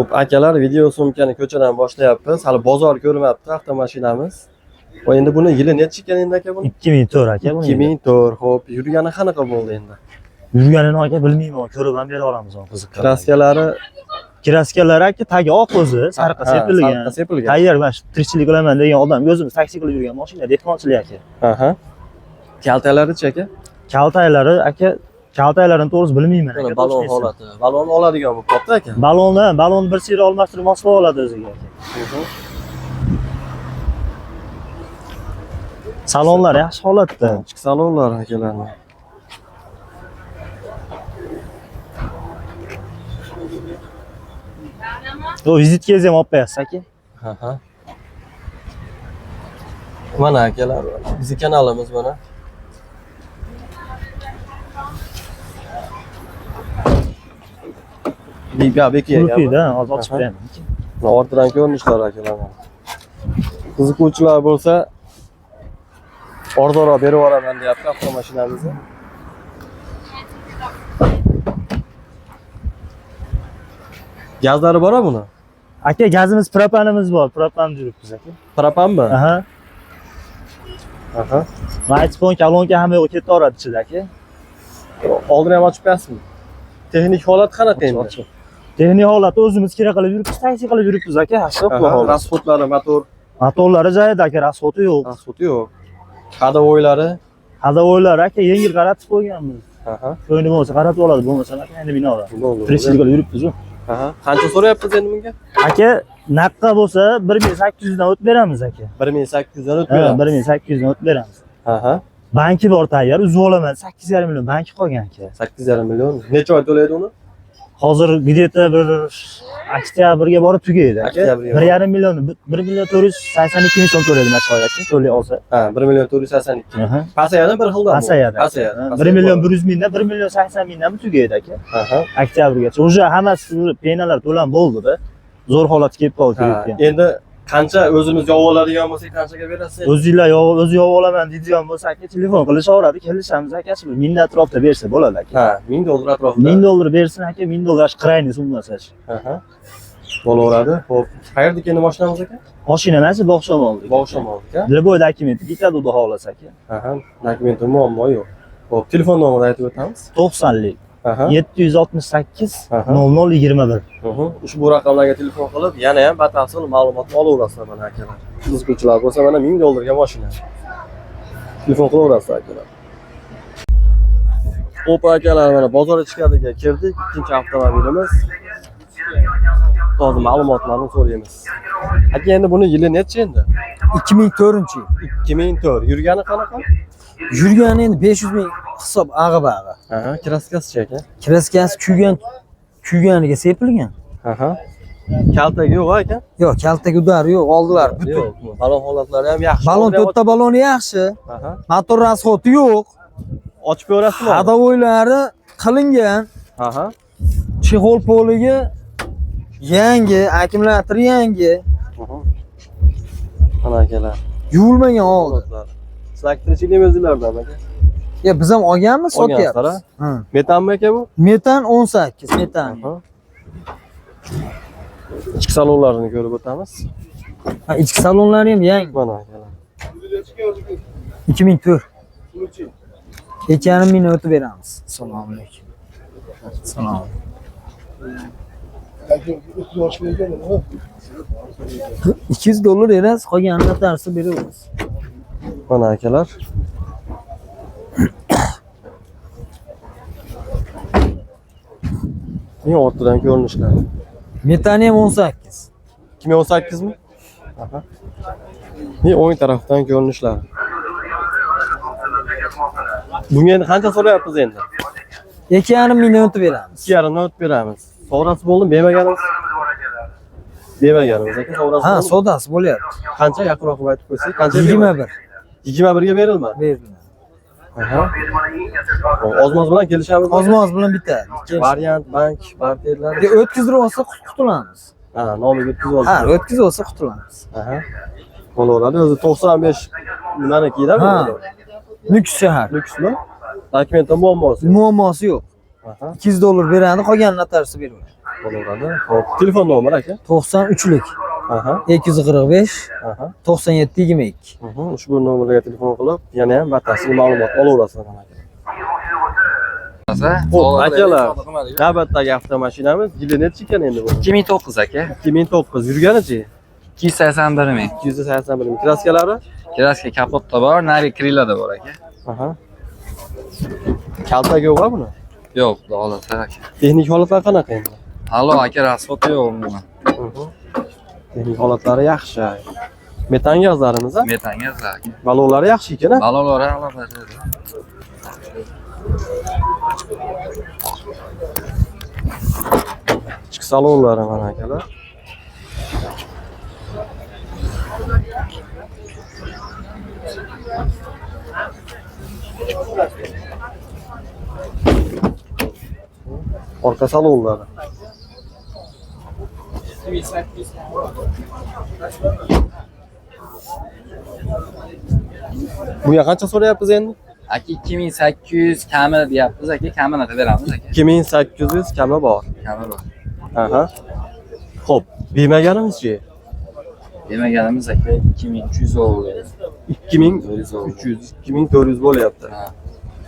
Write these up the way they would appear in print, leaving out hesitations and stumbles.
Xo'p, akalar, video sumkani ko'chadan boshlayapmiz. Hali bozor ko'rmabdi avtomashinamiz. Va endi buni yili nechi ekan endi aka buni? 2004 aka buni. 2004. Xo'p, yurgani qanaqa bo'ldi endi? Yurganini aka bilmayman, ko'rib ham bera olamiz uni qiziqqan. Kraskalari Kraskalari aka tagi oq o'zi, sariqa Ha, sepilgan. Sariqa sepilgan. Tayyor mana shu tirikchilik qilaman degan odam o'zimiz taksi qilib yurgan mashina, dehqonchilik aka. Aha. Kaltalarichi aka? Kaltaklari aka, kaltaklarini to'g'risi bilmayman Mana aka. balon to'g'risini. holati. Balon oladigan bo'lib qolibdi aka. Balonni, balonni bir seri almashtirib moslab oladi o'ziga aka. Salonlar yaxshi holatda. Ichki salonlar akalarni. Bu vizitkangizni ham olib qo'yasiz aka. Aha. Mana akalar, bizni kanalimiz mana. Bek bek Qulfiyda, hozir ochib Aha. qo'yaman aka. Mana ortidan ko'rinishlar akalar. Mana. Qiziquvchilar bo'lsa arzonroq berib yuboraman deyapti avtomashinamizni. Gazlari bor buni? Aka, gazimiz propanimiz bor, propan yuribmiz aka. Propanmi? Aha. Aha. Maytpon, kolonka hamma yo'q ketaveradi ichida aka. Oldini ham ochib qo'yasizmi? Texnik holat qanaqa endi? Ochiq. Texnik holatda o'zimiz kira qilib yuribmiz, taksi qilib yuribmiz aka, yaxshi Aha, xudo xohlasa. Расходlari, motor Motorlari joyida aka, расходi yo'q. расходi yo'q. Ходовойлari. Ходовойлар aka yengil qaratib qo'yganmiz. Aha. Ko'ngli bo'lmasa qaratib oladi, bo'lmasa aka endi binolar. Bo'ldi. Tirikchilik qilib yuribmiz u. Aha. Qancha so'rayapmiz endi bunga? Aka, naqqa bo'lsa 1800 dan o'tib beramiz aka. 1800 dan o'tib Ha, beramiz. 1800 dan o'tib beramiz. Aha. Banki bor tayyor, uzib olaman 8,5 million banki qolgan aka. 8,5 million. Necha oy to'laydi uni? Hozir где-то bir oktyabrga borib tugaydi aka. Oktyabrga borib. 1,5 million, 1 million 482 ming so'm to'laydi mana shu aka, to'lay olsa. Ha, 1 million 482. Aha. Pasayadi bir xildan. Pasayadi. Pasayadi. 1 million 100 mingdan 1 million 80 mingdan tugaydi aka. Aha. Oktyabrgacha. Уже hammasi уже penalar to'lanib bo'ldi-da. Zo'r holatga kelib qoldi Ha, kreditga. Endi qancha o'zimiz yopib oladigan bo'lsak qanchaga berasiz? O'zinglar yopib, o'zi yopib olaman deydigan bo'lsa aka telefon qilishaveradi, kelishamiz aka, shu 1000 atrofida bersa bo'ladi aka. Ha, 1000 dollar atrofida. 1000 dollar bersin aka, 1000 dollar shu krayniy summasi shu. Aha. Bo'laveradi. Xo'p, qayerda endi mashinamiz aka? Mashina emas, Bog'shamoldik. Bog'shamoldik, ha? Любой dokumenti ketadi xudo xohlasa aka. Aha, dokumenti muammo yo'q. Xo'p, telefon nomerini aytib o'tamiz. 90lik Aha. 768 Aha. 00 21. Ushbu raqamlarga telefon qilib, yana ham batafsil ma'lumotni olaverasizlar mana akalar. Qiziquvchilar bo'lsa mana 1000 dollarga mashina. Telefon qilaverasizlar akalar. Opa akalar, mana bozor ichkariga kirdik. Ikkinchi avtomobilimiz. Hozir ma'lumotlarni so'raymiz. Aka, endi buni yili nechi endi? 2004 yil. 2004. Yurgani qanaqa? Yurgani endi 500 ming hisob ag'i bag'i. Aha, kraskasichi aka. Kraskasi kuygan, kuyganiga sepilgan. Aha. Kaltagi yo'q aka? Yo'q, kaltak udari yo'q, oldilar butun. Yo'q, balon holatlari ham yaxshi. Balon Oldini ham to'rtta baloni yaxshi. Aha. Motor расходi yo'q. Ochib ko'rasizmi? Ходовойлari qilingan. Aha. Chexol poligi yangi, akkumulyatori yangi. Mana akalar. Yuvilmagan oldi. Sizlar tirikchilik o'zinglardan aka. Ya biz ham olganmiz, Olgansizlar, sotyapmiz. Ha. Metanmi aka bu? Metan 18, metan. Aha. Ichki salonlarini ko'rib o'tamiz. Ha, ichki salonlari ham yangi. Mana akalar. 2004. 2,5 mingdan o'tib beramiz. Assalomu alaykum. Assalomu. 200 dollar berasiz, qolganini tarsi beraverasiz. Mana akalar. Eng ortidan ko'rinishlari. Metani ham 18. 2018 mi? Aha. Eng o'ng tarafdan ko'rinishlari. Bunga endi qancha so'rayapmiz endi? 2,5 mingdan o'tib beramiz. 2,5 dan o'tib beramiz. Sovrasi bo'ldimi? Bermaganimiz? Bermaganimiz aka, sovrasi Ha, bo'ldimi? sodasi bo'lyapti. Qancha yaqinroq qilib aytib qo'ysak, qancha 21 21 ga berilmadi. beriladi. Aha. Ozmoz bilan kelishamiz. Ozmoz bilan bitadi. Variant, bank, barterlar. Ya, o'tkazdirib olsa qutulamiz. Ha, nomiga o'tkazib oldik. Ha, o'tkazib olsa qutulamiz. Aha. Bo'laveradi. O'zi 95 nimaniki-da bu? Ha. Nukus shahar. Nukusmi? Dokumentda muammosi. yo'q. Muammosi yo'q. Aha. 200 dollar beradi, qolganini tarsi beraveradi. Bo'laveradi. Xo'p, telefon nomeri aka? 93lik Aha, 245 aha. 97 22. Ushbu nomerlarga telefon qilib, yana ham batafsil ma'lumot olaverasizlar mana aka. Xo'p, akalar, navbatdagi avtomashinamiz yili nechi ekan endi bu? 2009 aka. 2009 yurganichi? 281 ming. 281 ming. Kraskalari? Kraska kapotda bor, nari krilada bor aka. Aha. Kaltagi yo'q buni? Yo'q, xudo xohlasa aka. Texnik holatlari qanaqa endi? Halo aka, расход yo'q umuman. Texnik holatlari yaxshi. Metan gazlarimiz a? Metan gazlar aka. Balonlari yaxshi ekan a? Balonlari alohida. Ichki salonlari mana akalar. Orqa salonlari. Bunga qancha so'rayapmiz endi? Aka 2800 kami deyapmiz aka, kamini qilib beramiz aka. 2800 kami bor. Kami bor. Aha. Xo'p, bermaganimizchi? Demaganimiz aka 2300 bo'ldi. 2300, 2400 bo'lyapti. Ha.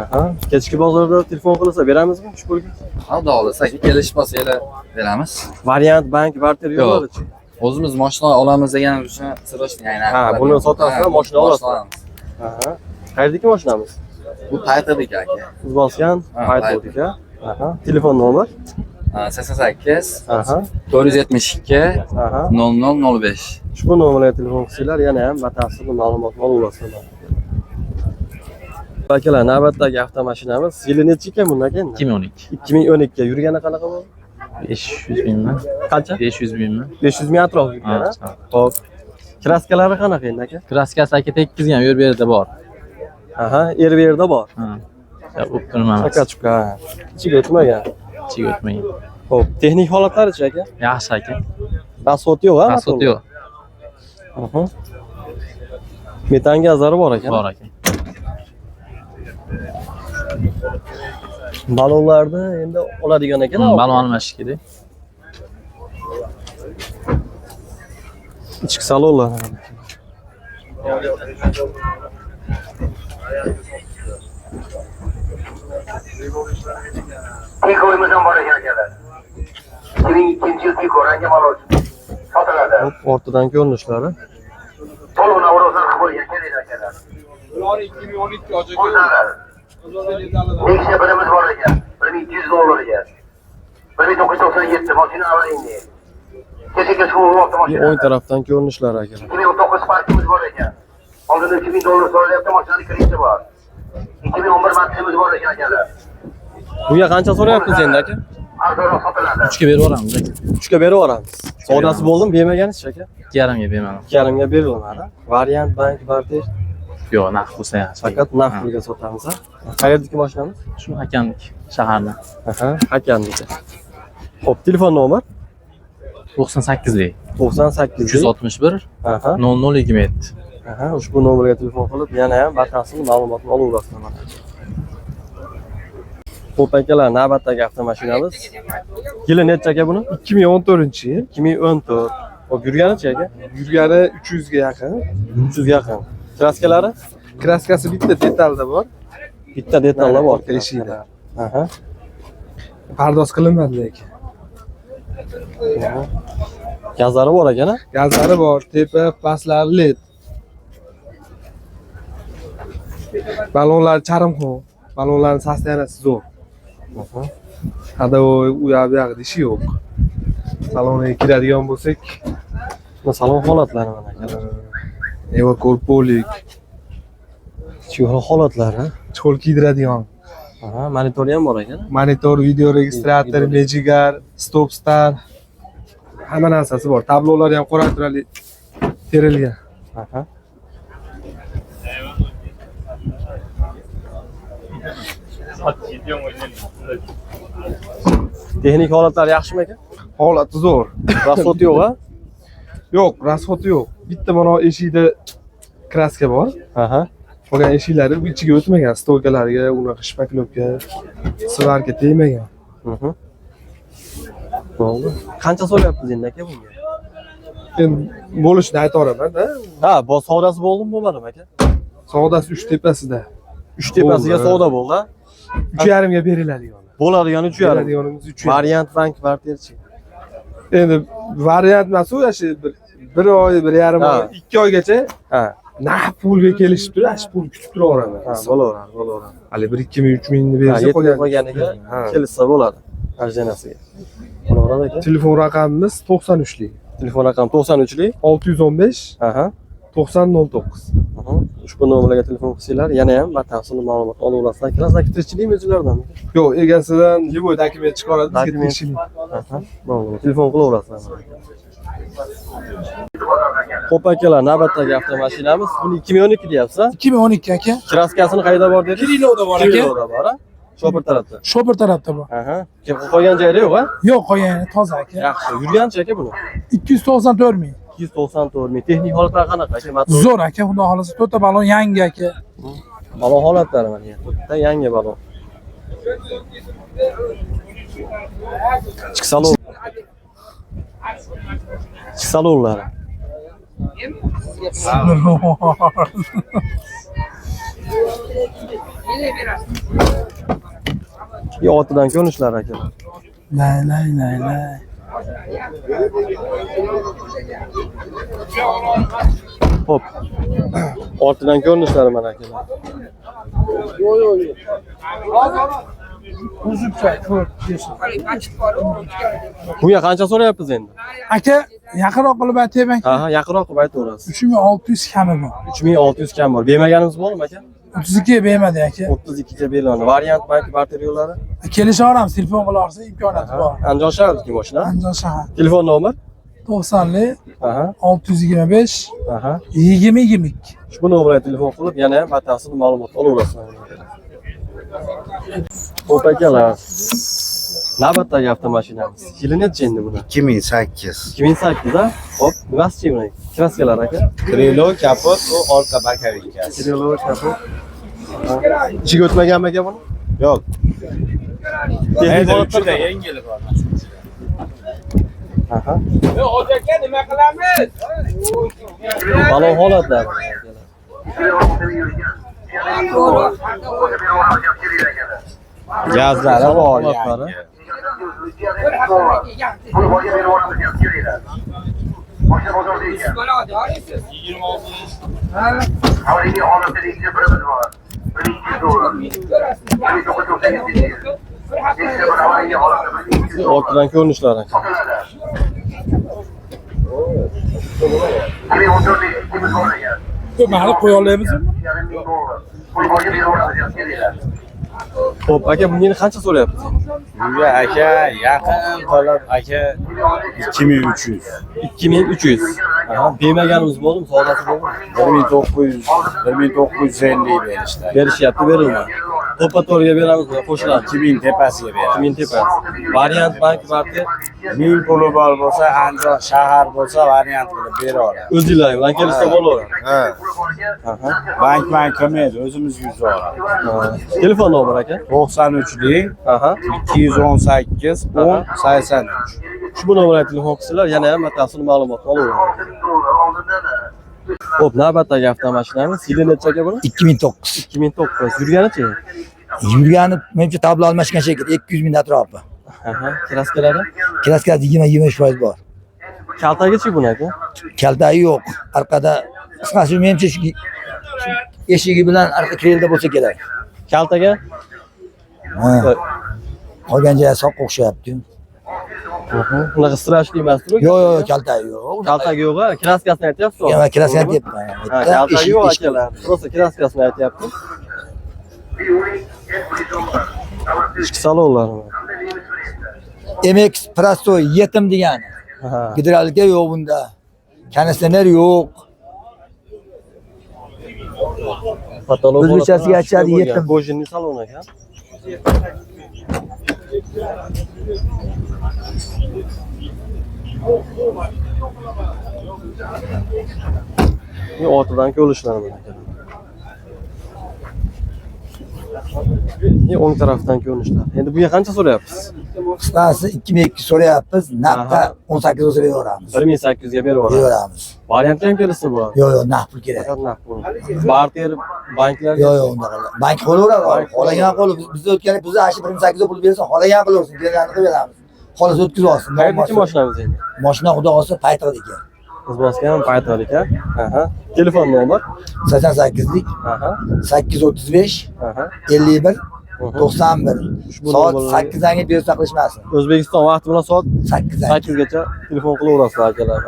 Aha. Kechki bozorda telefon qilsa beramizmi shu pulga? Xudo xohlasa aka, kelishib olsanglar beramiz. Variant bank barter yo'llarichi. O'zimiz mashina olamiz deganimiz uchun srochniy aynan. Ha, buni sotasizlar, mashina olasizlar. olamiz. Aha. Qayerdagi mashinamiz? Bu paytadagi aka. Uzbosgan Ha, paytodiki. Aha. Telefon nomer? Ha, 88 Aha. 472 Aha. 0005. Ushbu nomerga telefon qilsanglar yana ham batafsil ma'lumotni olaverasizlar. Akalar, navbatdagi avtomashinamiz yili nechi ekan bundan endi? 2012. 2012 yurgani qanaqa bo'ldi? 500 mingmi? Qancha? 500 mingmi? 500 ming atrofi yurgan, ha? Ha. Xo'p. Kraskalari qanaqa endi aka? Kraskasi aka tekkizgan, u yer bu yerda bor. Aha, er bu yerda bor. Ha. Ya, o'p turmamiz. Chaka-chuka. Ichiga o'tmagan. Ichiga o'tmagan. Xo'p, texnik holatlari-chi aka? Yaxshi aka. Rasxod yo'q, ha? Rasxod yo'q. Aha. Metan gazlari bor ekan. Bor aka. Balonlarni endi oladigan ekan. Balon almashish kerak. Ichki salonlar. Tiko'yimiz ham bor ekan akalar. 2002 yil Tiko rangi malol sotiladi. Hop, ortidan ko'rinishlari. To'liq navrozlar qilib qo'ygan kerak akalar. Ular 2012 O'zlari. Nexia birimiz bor ekan. 1200 dollarga. 1997 mashina avaringni. Kecha kecha o'lyapti mashina. O'ng tarafdan ko'rinishlari akalar. 2019 parkimiz bor ekan. Oldin 3000 dollar so'ralyapti, mashinani krediti bor. 2011 Maximiz bor ekan akalar. Bunga qancha so'rayapmiz endi aka? Arzonroq sotiladi. 3 ga berib yuboramiz aka. 3 ga berib yuboramiz. Savdosi bo'ldimi, bermaganisiz aka? 2,5 ga bermadim. 2,5 ga berilmadi. Variant bank barter Yo'q, naqd bo'lsa yaxshi. faqat naqd pulga sotamiz. Ha? Qayerdagi mashinamiz? Shu akamniki shaharda. Aha, akamniki. Xo'p, telefon nomer 98lik 98 361 Aha. 0027. Aha, ushbu nomerga telefon qilib, yana ham batafsil ma'lumotni olaverasizlar mana. Xo'p akalar, navbatdagi avtomashinamiz. Yili necha aka buni? 2014 yil. 2014. Xo'p, yurganichi aka? Yurgani 300 ga yaqin. 300 ga yaqin. Kraskalari? Kraskasi bitta detalda bor. Bitta detallar bor. Orqa eshigida. Aha. Pardoz qilinmadi lekin. Aha. Gazlari bor ekan, a? Gazlari bor, tepa pastlari led. Balonlar charmxon. Balonlarning sostoyaniyasi zo'r. Aha. Ходовой u yoq bu yoqda ishi yo'q. Saloniga kiradigan bo'lsak, Mana salon holatlari mana akalar. Evakor polik, Ichki holatlari. chexol kiydiradigan, Aha, monitori ham bor ekan. monitor, video registrator, Video- mejigar, stop star hamma narsasi bor. Tablolari ham qora turali terilgan. Aha. Texnik holatlari yaxshimi aka? Holati zo'r. Rasxod yo'q, a? Yo'q, rasxodi yo'q. Bitta mana eshikda kraska bor. Aha. Qolgan eshiklari bu ichiga o'tmagan, stoykalariga, unaqa shpaklovka, svarka tegmagan. Mhm. Bo'ldi. Qancha so'rayapmiz endi aka bunga? Endi bo'lishini aytaveraman-da. Ha, bu savdosi bo'ldimi, bo'lmadimi aka? Savdosi 3 tepasida. 3 tepasiga Bo'ldi. savdo bo'ldi. Ha? 3,5 ga beriladigan. Bo'ladigan 3,5. Beradiganimiz 3,5. Variant bank kvartirchi. Endi variant emas u, shu bir oy, 1,5 Ha. oy, 2 oygacha Ha, naqd pulga kelishib turib, shu pul kutib turaveraman. ha, bo'laveradi, bo'laveradi. Hali 1 2 ming, 3 mingni Ha, bersa yetmay qolgan. qolganiga Ha. kelishsa bo'ladi. Arjanasiga. Bo'laveradi aka. Telefon raqamimiz 93lik. Telefon raqami 93lik. 615 Aha. 9009. Aha. Ushbu nomerlarga telefon qilsanglar, yana ham batafsil ma'lumot olaverasizlar. Akalar, tirikchilikmi o'zinglardanmi? Yo'q, egasidan любой dokument chiqaradi, bizga Dokument. tekshirib. Aha. Bo'ldi. Telefon qilaverasizlar. Xo'p akalar, navbatdagi avtomashinamiz. Buni 2012 deyapsiz, a? 2012 aka. Kraskasini qayerda bor dedingiz? Kirilovda bor aka. Kirilovda bor, a? Shopir tarafda. Shopir tarafda bor. Aha. Qolgan joyida yo'q, a? Yo'q, qolgani toza aka. Yaxshi. Yurganchi aka buni? 294 ming. 294 ming. Texnik holatlari qanaqa aka? Motor Zo'r aka, xudo xolasa to'rtta balon yangi aka. balon holatlari mana. To'rtta yangi balon. Ichki salon. Ichki salonlari. Yo, ortidan ko'rinishlari akalar. Lay lay lay lay. Xo'p. Ortidan ko'rinishlari mana akalar. Bunga qancha so'rayapmiz endi? Aka, yaqinroq qilib aytaymi? Ha, ha, yaqinroq qilib aytaverasiz. 3600 kami bor. 3600 kam bor. Bermaganimiz bormi aka? 32 bermadi aka. 32 ga beriladi. Variant bank barter yo'llari. Kelishaveramiz, telefon qilaversa imkoniyati bor. Andijon shahriki mashina. Andijon shahar. Telefon nomer? 90lik Aha, 625 aha. 20 22. Ushbu nomerga telefon qilib, yana ham batafsil ma'lumot olaverasizlar. Xo'p akalar. Navbatdagi avtomashinamiz. Yili nechi endi buni? 2008. 2008 a? Xo'p, nimasichi buni? Kraskalar aka. Krilo, kapot u orqa bokovinkasi. Krilo, kapot. Ichiga o'tmaganmi aka buni? Yo'q. Texnik holatlar Juda yengil bor. Aha. Balon holatlari. Gazlari bor. Holatlari. Ortidan ko'rinishlari. Mayli qo'ya olamizmi? Xo'p, aka bunga endi qancha so'rayapsiz? Bunga aka yaqin qilib aka 2300. 2300. Aha, bermaganimiz bo'ldimi? Savdosi bo'ldimi? 1900, 1950 berishdi. Berishyapti, berilmadi. To'ppa to'g'riga beramizmi? Qo'shiladi. 2000 tepasiga beramiz. 2000 tepasi. Variant bank barter 1000 puli bor bo'lsa, Andijon shahar bo'lsa variant qilib bera olamiz. o'zinglar bilan kelishsa bo'laveradi. Ha. Aha. Bank bank qilmaydi, o'zimiz yuz olamiz. Ha. Telefon nomer aka. 93lik Aha. 218 10 83. Ushbu nomerga telefon qilsalar, yana ham batafsil ma'lumot olaveradi. Xo'p, navbatdagi avtomashinamiz yili necha aka buni? 2009. 2009. Yurganichi? Yurgani menimcha tablo almashgan shekilli 200 ming atrofi. Aha, kraskalari? Kraskasi 20-25% bor. Kaltagichi buni aka? Kaltagi yo'q. Orqada qisqasi menimcha shu eshigi bilan orqa kirelda bo'lsa kerak. Kaltaga? Ha. Qolgan joyi soqqa o'xshayapti. Unaqa strashli emas-ku. Yo'q, yo'q, kaltagi yo'q. Kaltagi yo'q, ha? Kraskasini aytyapsiz. Yo'q, kraskani aytyapman. Ha, kaltagi yo'q akalar. Prosta kraskasini aytyapti. Ichki salonlari. MX Presto yetim degani. Ha. Gidrolika yo'q bunda. Konditsioner yo'q. Patolog O'zbekchasiga aytishadi, yetim. Кожаный salon ekan. Bu ortidan ko'rishlari mana akalar. O'ng tarafdan ko'rinishlar. Endi bunga qancha so'rayapsiz? Qisqasi 2200 so'rayapmiz, naqdda 18 bo'lsa beraveramiz. 1800 ga berib yuboramiz. Beraveramiz. Variantga ham kelishsa bo'ladi. Yo'q, yo'q, naqd pul kerak. Faqat naqd pul. Barter banklar Yo'q, yo'q, unaqa. Bank qo'laveradi, Bank xohlagan qo'li. Biz o'tgan bizni shu 1800 pul bersin, xohlagan qilaversin, kelganini qilib beramiz. Xohlasa o'tkazib olsin. Qayerdagi mashinamiz endi? Mashina xudo xohlasa paytog'dagi. Izboskan paytog'lik ekan. Aha. Telefon nomer. 88lik Aha. 835 Aha. 51 91. Ushbu Soat nomerlarga 8 dan keyin bersa qilishmasin. O'zbekiston vaqti bilan soat 8 dan. 8 gacha telefon qilaverasizlar akalar.